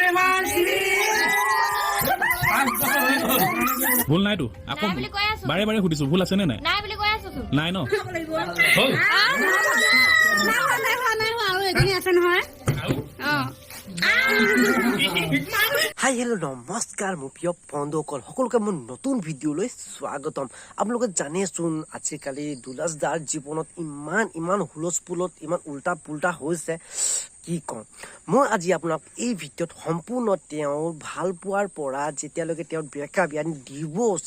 Anniversary। 5 বছৰ হৈ গ'ল। ভুল নাইতো আকৌ? নাই বুলি কৈ আছো। বাৰে বাৰে সুধিছো, ভুল আছে নে নাই? নাই বুলি কৈ আছো চোন। নাই ন? হ'ল। নাই হোৱা, নাই হোৱা, নাই হোৱা। আৰু এজনী আছে নহয়। আৰু? অ। হাই, হেল্ল', নমস্কাৰ মোৰ প্ৰিয় বন্ধুসকল, সকলোকে মোৰ নতুন ভিডিঅ'লৈ স্বাগতম। আপোনালোকে জানেচোন, আজিকালি দুলাজ দাৰ জীৱনত ইমান ইমান হুলস্থুলত, ইমান উল্টা পুল্টা হৈছে, কি ক'ম। মই আজি আপোনাক এই ভিডিঅ'ত সম্পূৰ্ণ তেওঁৰ ভাল পোৱাৰ পৰা যেতিয়ালৈকে তেওঁৰ ব্ৰেকআপ, ইয়ানি ডিভ'ৰ্চ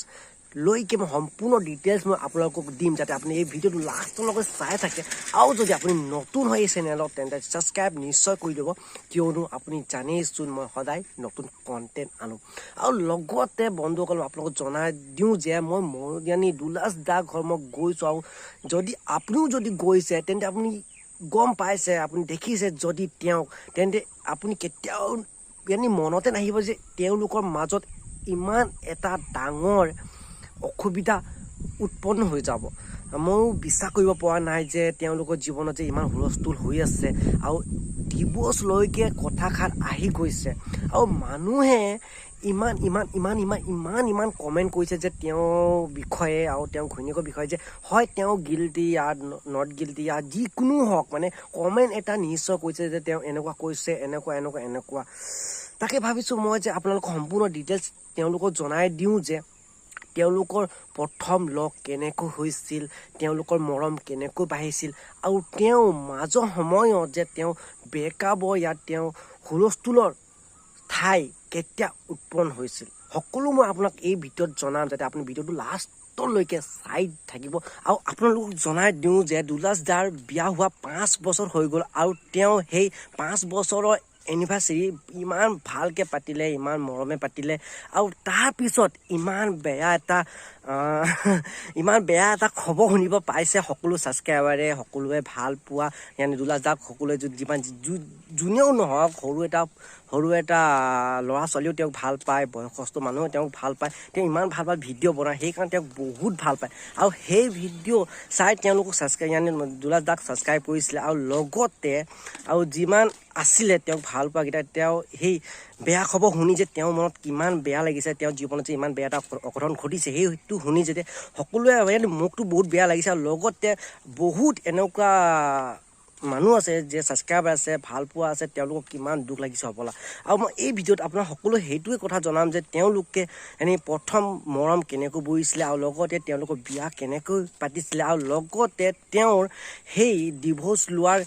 লৈকে মই সম্পূৰ্ণ ডিটেইলছ মই আপোনালোকক দিম, যাতে আপুনি এই ভিডিঅ'টো লাষ্টলৈকে চাই থাকে। আৰু যদি আপুনি নতুন হয় এই চেনেলত, তেন্তে ছাবস্ক্ৰাইব নিশ্চয় কৰি দিব, কিয়নো আপুনি জানেইচোন মই সদায় নতুন কণ্টেণ্ট আনো। আৰু লগতে বন্ধুসকল, আপোনালোকক জনাই দিওঁ যে মই মৰিয়ানী দুলাজ দা ঘৰ মই গৈছোঁ। আৰু যদি আপুনিও যদি গৈছে, তেন্তে আপুনি গম পাইছে, আপুনি দেখিছে যদি তেওঁক, তেন্তে আপুনি কেতিয়াও ইয়ানি মনতে নাহিব যে তেওঁলোকৰ মাজত ইমান এটা ডাঙৰ অসুবিধা উৎপন্ন হৈ যাব। ময়ো বিশ্বাস কৰিব পৰা নাই যে তেওঁলোকৰ জীৱনত যে ইমান হুলস্থুল হৈ আছে আৰু ডিভ'ৰ্চলৈকে কথাষাৰ আহি গৈছে। আৰু মানুহে ইমান ইমান ইমান ইমান ইমান ইমান কমেণ্ট কৰিছে যে তেওঁৰ বিষয়ে আৰু তেওঁৰ ঘৈণীয়েকৰ বিষয়ে, যে হয় তেওঁ গিল্টি য়া not guilty য়া যিকোনো হওক, মানে কমেণ্ট এটা নিশ্চয় কৰিছে যে তেওঁ এনেকুৱা কৈছে, এনেকুৱা এনেকুৱা এনেকুৱা। তাকে ভাবিছোঁ মই যে আপোনালোকক সম্পূৰ্ণ ডিটেইলছ তেওঁলোকক জনাই দিওঁ যে তেওঁলোকৰ প্ৰথম লগ কেনেকৈ হৈছিল, তেওঁলোকৰ মৰম কেনেকৈ বাঢ়িছিল আৰু তেওঁ মাজৰ সময়ত যে তেওঁ ব্ৰেকআপৰ ইয়াত তেওঁ হুলস্থুলৰ ঠাই কেতিয়া উৎপন্ন হৈছিল, সকলো মই আপোনাক এই ভিডিঅ'ত জনাম, যাতে আপুনি ভিডিঅ'টো লাষ্টলৈকে চাই থাকিব। আৰু আপোনালোকক জনাই দিওঁ যে দুলাজ দাৰ বিয়া হোৱা 5 বছৰ হৈ গ'ল আৰু তেওঁ সেই 5 বছৰৰ এনিভাৰ্চাৰী ইমান ভালকৈ পাতিলে, ইমান মৰমে পাতিলে। আৰু তাৰপিছত ইমান বেয়া এটা খবৰ শুনিব পাইছে সকলো ছাবস্ক্ৰাইবাৰে, সকলোৱে ভাল পোৱা, ইয়ানি দুলাজ দাক সকলোৱে যিমান যোনেও নহওক, সৰু এটা ল'ৰা ছোৱালীও তেওঁক ভাল পায়, বয়সস্থ মানুহেও তেওঁক ভাল পায়। তেওঁ ইমান ভাল ভাল ভিডিঅ' বনায়, সেইকাৰণে তেওঁক বহুত ভাল পায়। আৰু সেই ভিডিঅ' চাই তেওঁলোকক ছাবস্ক্ৰাইব, ইয়ানি দুলাজ দাক ছাবস্ক্ৰাইব কৰিছিলে। আৰু লগতে আৰু যিমান আছিলে তেওঁক ভাল পোৱাকেইটা, তেওঁ সেই বেয়া খবৰ শুনি যে তেওঁৰ মনত কিমান বেয়া লাগিছে, তেওঁৰ জীৱনত যে ইমান বেয়া এটা অঘটন ঘটিছে, সেইটো শুনি যেতিয়া সকলোৱে, ইয়াত মোকতো বহুত বেয়া লাগিছে। আৰু লগতে বহুত এনেকুৱা মানুহ আছে যে ছাবস্ক্ৰাইবাৰ আছে, ভাল পোৱা আছে, তেওঁলোকক কিমান দুখ লাগিছে হ'বলা। আৰু মই এই ভিডিঅ'ত আপোনাৰ সকলো সেইটোৱে কথা জনাম যে তেওঁলোকে এনেই প্ৰথম মৰম কেনেকৈ বহিছিলে আৰু লগতে তেওঁলোকৰ বিয়া কেনেকৈ পাতিছিলে আৰু লগতে তেওঁৰ সেই ডিভ'ৰ্চ লোৱাৰ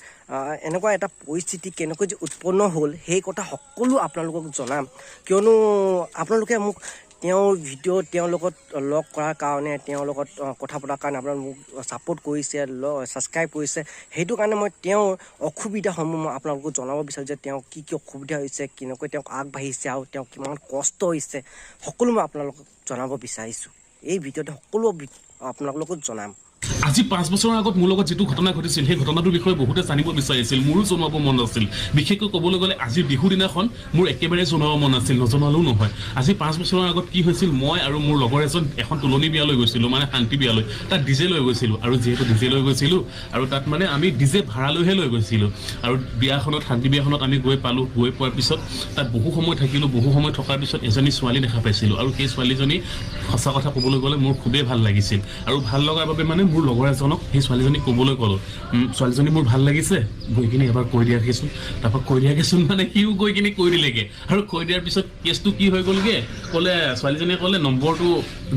এনেকুৱা এটা পৰিস্থিতি কেনেকৈ যে উৎপন্ন হ'ল, সেই কথা সকলো আপোনালোকক জনাম। কিয়নো আপোনালোকে মোক তেওঁৰ ভিডিঅ' তেওঁৰ লগত লগ কৰাৰ কাৰণে, তেওঁৰ লগত কথা পতাৰ কাৰণে আপোনালোকে মোক ছাপোৰ্ট কৰিছে, ছাবস্ক্ৰাইব কৰিছে। সেইটো কাৰণে মই তেওঁৰ অসুবিধাসমূহ মই আপোনালোকক জনাব বিচাৰোঁ যে তেওঁ কি কি অসুবিধা হৈছে, কেনেকৈ তেওঁক আগবাঢ়িছে আৰু তেওঁ কিমান কষ্ট হৈছে, সকলো মই আপোনালোকক জনাব বিচাৰিছোঁ। এই ভিডিঅ'তে সকলো আপোনালোকক জনাম। আজি 5 বছৰৰ আগত মোৰ লগত যিটো ঘটনা ঘটিছিল, সেই ঘটনাটোৰ বিষয়ে বহুতে জানিব বিচাৰিছিল, মোৰো জনাব মন আছিল। বিশেষকৈ ক'বলৈ গ'লে আজি বিহু দিনাখন মোৰ একেবাৰে জনাব মন আছিল, নজনালেও নহয়। আজি 5 বছৰৰ আগত কি হৈছিল, মই আৰু মোৰ লগৰ এজন এখন তোলনি বিয়ালৈ গৈছিলোঁ, মানে শান্তি বিয়ালৈ। তাত ডিজে লৈ গৈছিলোঁ আৰু যিহেতু ডিজে লৈ গৈছিলোঁ আৰু তাত মানে আমি ডিজে ভাড়ালৈহে লৈ গৈছিলোঁ। আৰু বিয়াখনত, শান্তি বিয়াখনত আমি গৈ পালোঁ। গৈ পোৱাৰ পিছত তাত বহু সময় থাকিলোঁ। বহু সময় থকাৰ পিছত এজনী ছোৱালী দেখা পাইছিলোঁ আৰু সেই ছোৱালীজনী সঁচা কথা ক'বলৈ গ'লে মোৰ খুবেই ভাল লাগিছিল। আৰু ভাল লগাৰ বাবে মানে মোৰ লগৰ এজনক সেই ছোৱালীজনীক ক'বলৈ ক'লোঁ, "ছোৱালীজনী মোৰ ভাল লাগিছে, গৈ কিনি এবাৰ কৈ দিয়াগৈচোন।" তাৰপৰা কৈ দিয়াগৈচোন মানে সিও গৈ কিনি কৈ দিলেগৈ। আৰু কৈ দিয়াৰ পিছত কেছটো কি হৈ গ'লগৈ, ক'লে, ছোৱালীজনীয়ে ক'লে নম্বৰটো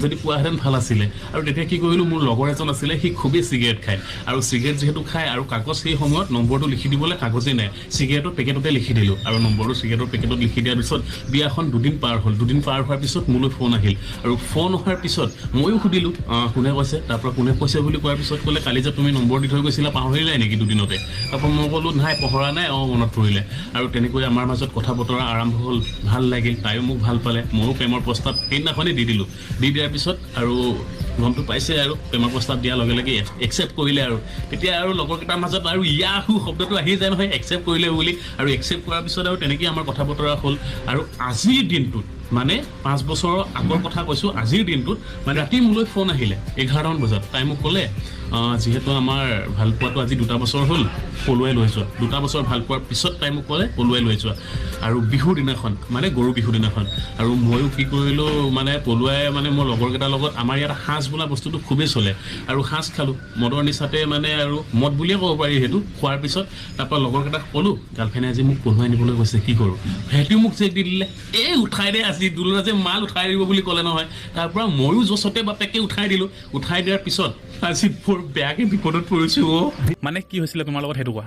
যদি পোৱাহেঁতেন ভাল আছিলে। আৰু তেতিয়া কি কৰিলোঁ, মোৰ লগৰ এজন আছিলে, সি খুবেই চিগাৰেট খায়। আৰু চিগাৰেট যিহেতু খায় আৰু কাগজ, সেই সময়ত নম্বৰটো লিখি দিবলৈ কাগজেই নাই, চিগাৰেটৰ পেকেটতে লিখি দিলোঁ। আৰু নম্বৰটো চিগাৰেটৰ পেকেটত লিখি দিয়াৰ পিছত বিয়াখন দুদিন পাৰ হ'ল। দুদিন পাৰ হোৱাৰ পিছত মোলৈ ফোন আহিল। আৰু ফোন অহাৰ পিছত ময়ো সুধিলোঁ, "কোনে কৈছে?" তাৰপৰা কোনে কৈছে বুলি কোৱাৰ পিছত ক'লে, "কালি যে তুমি নম্বৰ দি থৈ গৈছিলা, পাহৰিলাই নেকি দুদিনতে?" তাৰপৰা মই ক'লোঁ, "নাই, পাহৰা নাই, অঁ, মনত পৰিলে।" আৰু তেনেকৈ আমাৰ মাজত কথা বতৰা আৰম্ভ হ'ল। ভাল লাগিল, তাইও মোক ভাল পালে। ময়ো প্ৰেমৰ প্ৰস্তাৱ সেইদিনাখনেই দি দিলোঁ। দি দিয়াৰ পিছত আৰু গমটো পাইছে, আৰু প্ৰেমৰ প্ৰস্তাৱ দিয়াৰ লগে লগে একচেপ্ট কৰিলে। আৰু তেতিয়া আৰু লগৰকেইটাৰ মাজত আৰু ইয়াহু শব্দটো আহি যায় নহয়, একচেপ্ট কৰিলে বুলি। আৰু একচেপ্ট কৰাৰ পিছত আৰু তেনেকেই আমাৰ কথা বতৰা হ'ল। আৰু আজিৰ দিনটোত, মানে 5 বছৰৰ আগৰ কথা কৈছোঁ, আজিৰ দিনটোত মানে ৰাতি মোলৈ ফোন আহিলে 11টামান বজাত। তাই মোক ক'লে, যিহেতু আমাৰ ভালপোৱাটো আজি 2 বছৰ হ'ল, পলুৱাই লৈ যোৱা। 2 বছৰ ভাল পোৱাৰ পিছত তাই মোক ক'লে পলুৱাই লৈ যোৱা, আৰু বিহুৰ দিনাখন, মানে গৰু বিহুৰ দিনাখন। আৰু ময়ো কি কৰিলোঁ, মানে পলুৱাই মানে মোৰ লগৰকেইটাৰ লগত, আমাৰ ইয়াত সাঁজ বোলা বস্তুটো খুবেই চলে, আৰু সাঁজ খালোঁ মদৰ নিচাতে, মানে আৰু মদ বুলিয়ে ক'ব পাৰি সেইটো। খোৱাৰ পিছত তাৰপৰা লগৰকেইটাক ক'লোঁ, গাৰ্লফ্ৰেণ্ডে আজি মোক পলুৱাই নিবলৈ কৈছে, কি কৰোঁ? সিহঁতিও মোক চেক দি দিলে, এই উঠাই দে আজি, দুলৰাজে মাল উঠাই দিব বুলি ক'লে নহয়। তাৰপৰা ময়ো জচতে বাপেকে উঠাই দিলোঁ। উঠাই দিয়াৰ পিছত আজি বৰ বেয়াকৈ বিপদত পৰিছোঁ অ'। মানে কি হৈছিলে তোমাৰ লগত সেইটো কোৱা।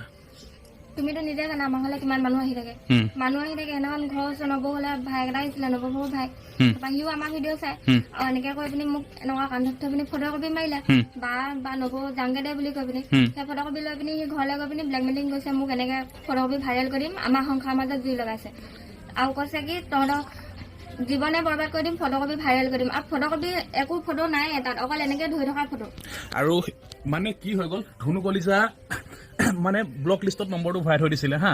তুমিতো নিজে জানা আমাৰ ঘৰলে কিমান মানুহ আহি থাকে, মানুহ আহি থাকে। সেইদিনাখন ঘৰৰ ওচৰৰ নবৌ ঘৰলে ভায়েক এটা আহিছিলে, নবৌ ভায়েক, তাৰপৰা সিও আমাৰ ভিডিঅ' চাই আৰু এনেকে কৈ পিনি মোক এনেকুৱা কান্ধত থৈ পিনি ফটো কপি মাৰিলে, বা বা নবৌ যাংগে দে বুলি কৈ পিনি সেই ফটো কপি লৈ পিনি সি ঘৰলৈ গৈ পিনি ব্লেকমেইলিং কৰিছে মোক, এনেকে ফটো কপি ভাইৰেল কৰি দিম, আমাৰ সংসাৰৰ মাজত জুই লগাইছে, আৰু কৈছে কি তহঁতক জীৱনে বৰবাদ কৰি দিম, ফটো কপি ভাইৰেল কৰি দিম। আৰু ফটো কপি একো ফটো নাই তাত, অকল এনেকে ধৰি থকা ফটো। আৰু মানে কি হৈ গ'ল, ধুনু কলিজা মানে ব্লক লিষ্টত নম্বৰটো ভৰাই থৈ দিছিলে। হা,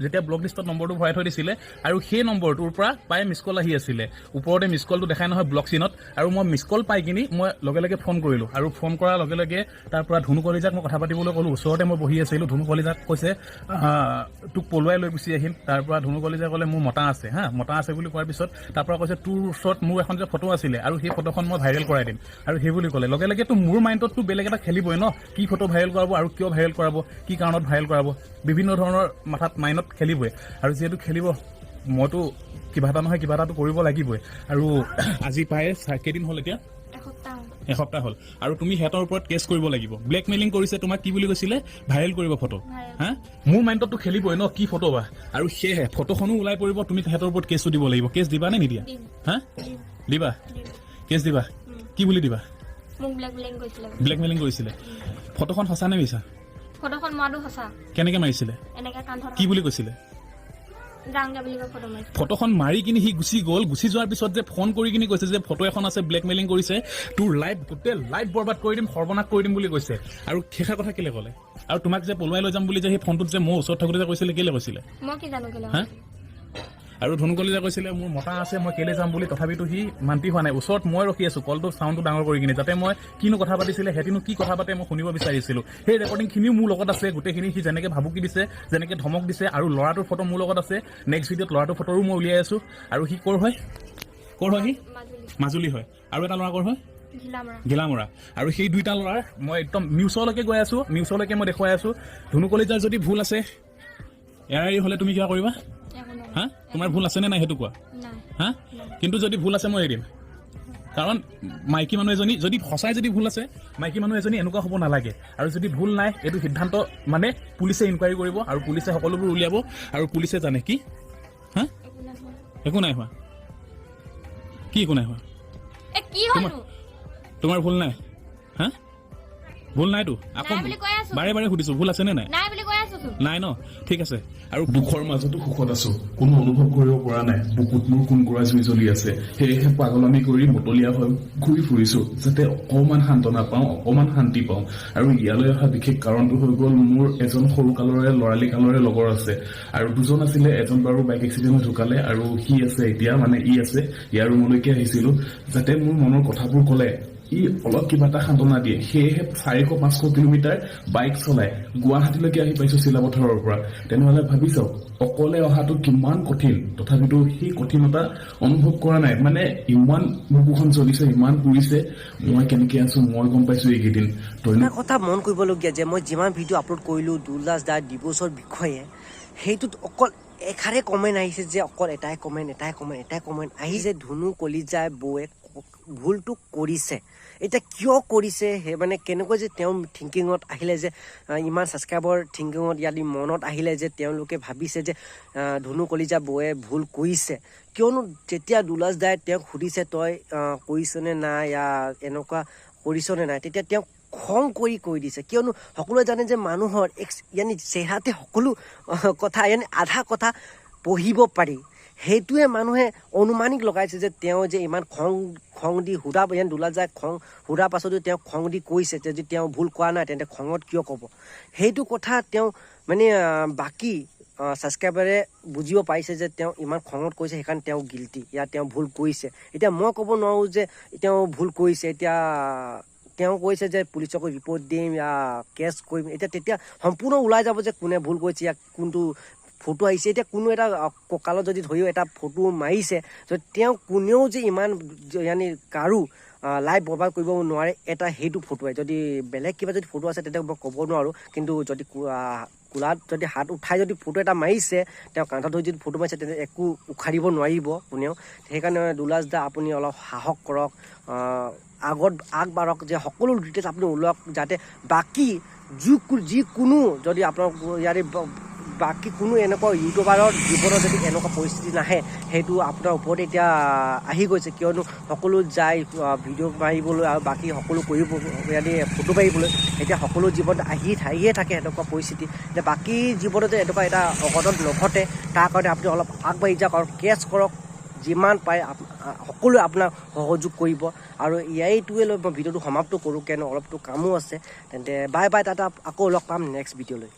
যেতিয়া ব্লক লিষ্টত নম্বৰটো ভৰাই থৈ দিছিলে, আৰু সেই নম্বৰটোৰ পৰা প্ৰায় মিছ কল আহি আছিলে, ওপৰতে মিছ কলটো দেখাই নহয় ব্লক চিনত। আৰু মই মিছ কল পাই কিনি মই লগে লগে ফোন কৰিলোঁ, আৰু ফোন কৰাৰ লগে লগে তাৰ পৰা ধুনু কলিজাক মই কথা পাতিবলৈ ক'লোঁ। ওচৰতে মই বহি আছিলোঁ। ধুনু কলিজাক কৈছে, তোক পলুৱাই লৈ গুচি আহিম। তাৰ পৰা ধুনু কলিজাই ক'লে মোৰ মতা আছে। হা, মতা আছে বুলি কোৱাৰ পিছত তাৰ পৰা কৈছে তোৰ ওচৰত মোৰ এখন যে ফটো আছিলে, আৰু সেই ফটোখন মই ভাইৰেল কৰাই দিম, আৰু সেই বুলি ক'লে। লগে লগেতো মোৰ মাইণ্ডততো বেলেগ এটা খেলিবই ন, কি ফটো ভাইৰেল কৰাব আৰু কিয় ভাইৰেল কৰাব, কি কাৰণত ভাইৰেল কৰাব, বিভিন্ন ধৰণৰ মাথাত মাইণ্ডত খেলিবই। আৰু যিহেতু খেলিব, মইতো কিবা এটা নহয় কিবা এটাতো কৰিব লাগিবই। আৰু আজি প্ৰায় কেইদিন হ'ল এতিয়া? এসপ্তাহ হ'ল। আৰু তুমি সিহঁতৰ ওপৰত কেছ কৰিব লাগিব, ব্লেকমেইলিং কৰিছে তোমাক। কি বুলি কৈছিলে? ভাইৰেল কৰিব ফটো। হা, মোৰ মাইণ্ডততো খেলিবই ন, কি ফটো বা, আৰু সেয়েহে ফটোখনো ওলাই পৰিব। তুমি সিহঁতৰ ওপৰত কেছটো দিব লাগিব। কেছ দিবা নে নিদিয়া? হা, দিবা? কেছ দিবা? কি বুলি দিবা? ব্লেকমেইলিং কৰিছিলে। ফটোখন সঁচা নে মিছা? ফটোখন মৰাটো সঁচা। কেনেকে মাৰিছিলে? এনেকে কান্ধত। কি বুলি কৈছিলে? ফটোখন মাৰি কিনি সি গুচি গ'ল। গুচি যোৱাৰ পিছত যে ফোন কৰি কিনি কৈছে যে ফটো এখন আছে, ব্লেকমেইলিং কৰিছে, তোৰ লাইফ গোটেই লাইফ বৰবাদ কৰি দিম, সৰ্বনাশ কৰি দিম বুলি কৈছে। আৰু শেষৰ কথা কেলে ক'লে? আৰু তোমাক যে পলুৱাই লৈ যাম বুলি যে সেই ফোনটোত যে মোৰ ওচৰত থাকোঁতে যে কৈছিলে, কেলে কৈছিলে? মই কি জানো কেলে। হা, আৰু ধুনু কলিজা কৈছিলে মোৰ মতা আছে, মই কেলে যাম বুলি, তথাপিতো সি মান্তি হোৱা নাই। ওচৰত মই ৰখি আছোঁ, কলটো চাউণ্ডটো ডাঙৰ কৰি কিনি, যাতে মই কিনো কথা পাতিছিলে, সিহঁতিনো কি কথা পাতে মই শুনিব বিচাৰিছিলোঁ। সেই ৰেকৰ্ডিংখিনিও মোৰ লগত আছে গোটেইখিনি, সি যেনেকৈ ভাবুকি দিছে, যেনেকৈ ধমক দিছে। আৰু ল'ৰাটোৰ ফটো মোৰ লগত আছে, নেক্সট ভিডিঅ'ত ল'ৰাটোৰ ফটোও মই উলিয়াই আছোঁ। আৰু সি ক'ৰ হয়? ক'ৰ হয় সি? মাজুলী হয়। আৰু এটা ল'ৰা ক'ৰ হয়? ঘিলামৰা। আৰু সেই দুইটা ল'ৰাৰ মই একদম নিউজলৈকে গৈ আছোঁ, নিউজলৈকে মই দেখুৱাই আছোঁ। ধুনু কলিজাৰ যদি ভুল আছে, এৰা এৰি হ'লে তুমি কিবা কৰিবা? হা, তোমাৰ ভুল আছেনে নাই সেইটো কোৱা। হা, কিন্তু যদি ভুল আছে মই এৰি দিম, কাৰণ মাইকী মানুহ এজনী যদি সঁচাই যদি ভুল আছে, মাইকী মানুহ এজনী এনেকুৱা হ'ব নালাগে। আৰু যদি ভুল নাই, এইটো সিদ্ধান্ত মানে পুলিচে ইনকুৱাৰী কৰিব, আৰু পুলিচে সকলোবোৰ উলিয়াব, আৰু পুলিচে জানে কি। হা, একো নাই হোৱা। কি একো নাই হোৱা? তোমাৰ ভুল নাই? হা, ভুল নাইতো? আকৌ বাৰে বাৰে সুধিছো, ভুল আছে নে নাই? নাই ন, ঠিক আছে। আৰু দুখৰ মাজতো সুখত আছো, কোনো অনুভৱ কৰিব পৰা নাই। বুকুত মোৰ কোনকুৰা জুই জ্বলি আছে, সেয়েহে পাগলামি কৰি মতলীয়া হৈ ঘূৰি ফুৰিছো, যাতে অকণমান সান্তনা পাওঁ, অকণমান শান্তি পাওঁ। আৰু ইয়ালৈ অহা বিশেষ কাৰণটো হৈ গ'ল, মোৰ এজন সৰু কালৰে ল'ৰালি কালৰে লগৰ আছে, আৰু দুজন আছিলে, এজন বাৰু বাইক এক্সিডেণ্টত ঢুকালে, আৰু সি আছে এতিয়া, মানে ই আছে, ইয়াৰ ৰুমলৈকে আহিছিলো, যাতে মোৰ মনৰ কথাবোৰ ক'লে ই অলপ কিবা এটা সান্তনা দিয়ে। সেয়েহে 400-500 কিলোমিটাৰ বাইক চলাই গুৱাহাটীলৈকে আহি পাইছো চিলাপথাৰৰ পৰা। তেনেহ'লে ভাবি চাওক, অকলে অহাটো কিমান কঠিন, তথাপিতো সেই কঠিনতা অনুভৱ কৰা নাই। মানে ইমান বুকুখন জ্বলিছে, ইমান পুৰিছে, মই কেনেকে আছো মই গম পাইছো এইকেইদিন। এটা কথা মন কৰিবলগীয়া যে মই যিমান ভিডিঅ' আপলোড কৰিলোঁ দুলাজ দাৰ ডিভ'ৰ্চৰ বিষয়ে, সেইটোত অকল এষাৰে কমেণ্ট আহিছে যে অকল এটাই কমেণ্ট, এটাই কমেণ্ট, এটাই কমেণ্ট আহিছে, ধুনু কলিজাই বৌয়ে ভুলটো কৰিছে। এতিয়া কিয় কৰিছে, সেই মানে কেনেকৈ যে তেওঁ থিংকিঙত আহিলে যে ইমান ছাবস্ক্ৰাইবৰ থিংকিঙত ইয়াত মনত আহিলে যে তেওঁলোকে ভাবিছে যে ধুনু কলিজা বৌয়ে ভুল কৰিছে। কিয়নো যেতিয়া দুলাজ দাই তেওঁক সুধিছে তই কৰিছনে নাই, এনেকুৱা কৰিছনে নাই, তেতিয়া তেওঁক খং কৰি কৈ দিছে। কিয়নো সকলোৱে জানে যে মানুহৰ এক ইয়ানি চেহেৰাতে সকলো কথা ইয়ানি আধা কথা পঢ়িব পাৰি। সেইটোৱে মানুহে অনুমানিক লগাইছে যে তেওঁ যে ইমান খং দি সোধা, ইয়ান দুলাজ দাই খং সোধাৰ পাছতো তেওঁ খং দি কৈছে যে যদি তেওঁ ভুল কোৱা নাই তেন্তে খঙত কিয় ক'ব। সেইটো কথা তেওঁ মানে বাকী ছাবস্ক্ৰাইবাৰে বুজিব পাৰিছে যে তেওঁ ইমান খঙত কৈছে, সেইকাৰণে তেওঁ গিল্টি, ইয়া তেওঁ ভুল কৰিছে। এতিয়া মই ক'ব নোৱাৰোঁ যে তেওঁ ভুল কৰিছে, এতিয়া তেওঁ কৈছে যে পুলিচকো ৰিপৰ্ট দিম, কেছ কৰিম। এতিয়া তেতিয়া সম্পূৰ্ণ ওলাই যাব যে কোনে ভুল কৰিছে, ইয়াক কোনটো ফটো আহিছে। এতিয়া কোনো এটা কঁকালত যদি ধৰিও এটা ফটো মাৰিছে, যদি তেওঁ কোনেও যে ইমান ইয়ানি কাৰো লাইফ বৰবাদ কৰিব নোৱাৰে এটা সেইটো ফটোৱে। যদি বেলেগ কিবা যদি ফটো আছে তেতিয়া মই ক'ব নোৱাৰোঁ, কিন্তু যদি কোলাত যদি হাত উঠাই যদি ফটো এটা মাৰিছে, তেওঁ কান্ধত ধৰি যদি ফটো মাৰিছে, তেন্তে একো উখাৰিব নোৱাৰিব কোনেও। সেইকাৰণে দুলাজ দা, আপুনি অলপ সাহস কৰক, আগত আগবাঢ়ক, যে সকলো ডিটেইলছ আপুনি ওলাওক, যাতে বাকী যিকোনো যদি আপোনাক ইয়াৰে বাকী কোনো এনেকুৱা ইউটিউবাৰৰ জীৱনত যদি এনেকুৱা পৰিস্থিতি নাহে, সেইটো আপোনাৰ ওপৰত এতিয়া আহি গৈছে। কিয়নো সকলো যায় ভিডিঅ' মাৰিবলৈ আৰু বাকী সকলো কৰিব, ইয়াতে ফটো মাৰিবলৈ, এতিয়া সকলো জীৱনত আহিয়ে থাকে এনেকুৱা পৰিস্থিতি। এতিয়া বাকী জীৱনতে এনেকুৱা এটা অঘটন নঘটে, তাৰ কাৰণে আপুনি অলপ আগবাঢ়ি যাওক আৰু কেছ কৰক, যিমান পাৰে সকলোৱে আপোনাক সহযোগ কৰিব। আৰু এইটোৱে লৈ মই ভিডিঅ'টো সমাপ্ত কৰোঁ, কিয়নো অলপতো কামো আছে। তেন্তে বাই বাই, টাটা, আকৌ লগ পাম নেক্সট ভিডিঅ'লৈ।